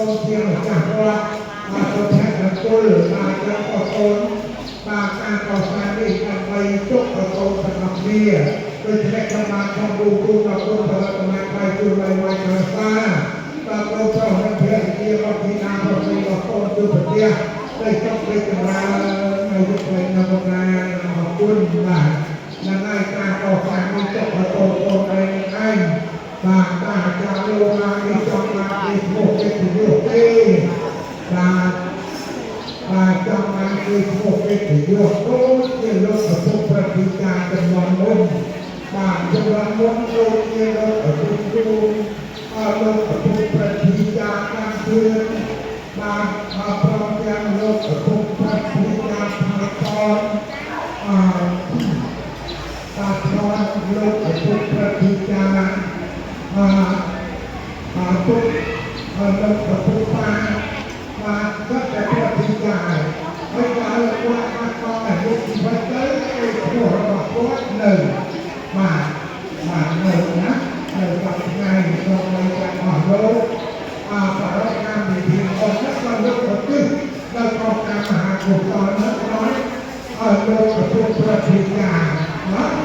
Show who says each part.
Speaker 1: ូនជាម្ចាស់វត្តបាទសុភមង្គលបាទចង់បងប្អូនបាទការកសាងនេះដើម្បីទុកឲ្យកូនទាំងអស់គ្នាដូច្នេះខ្ញុំបានសូមទូលដល់គុណផលកម្មថ្លៃជួយໄວໄວក្រសាបាទកូនប្រុសនិងភរិយារបស់ធីតាប្រសិទ្ធរបស់កូនទូប្រទេសได้ต้องไปចម្រើននៅយុគនៅកំណាអរគុណបាទនឹងហើយការកសាងនេះទុកឲ្យកូនកូនឯងឯងបាទតាអាចារ្យលោកណានេះចង់បានគេឈ្មោះកិត្តិយសទេបាទបាទចង់បានគេឈ្មោះកិត្តិយសដូចជាលោកឪពុកប្រតិការចំនួនមុនបាទចំនួនមុនដូចជាលោកឪពុកគ្រូអរលោកឪពុកប្រតិការតាមជឿនបាទអរព្រមទាំងលោកឪពុកប្រតិការផលតនអបាទព្រមលោកឪពុកប្រតិការអអាទុកលោកឪពុកបាបាទគាត់តែប្រតិការហើយដល់គាត់បាត់បង់អាយុជីវិតទៅឯឈ្មោះរបស់គាត់នៅបាទបាទនៅណានៅដល់ថ្ងៃក្នុងនៃការអស់លោកអបរិកម្មវិធីអស់នោះក៏លោកប្រទិដល់កងកម្មមហាកុសលនោះដល់ឲ្យលោកឪពុកប្រតិការណា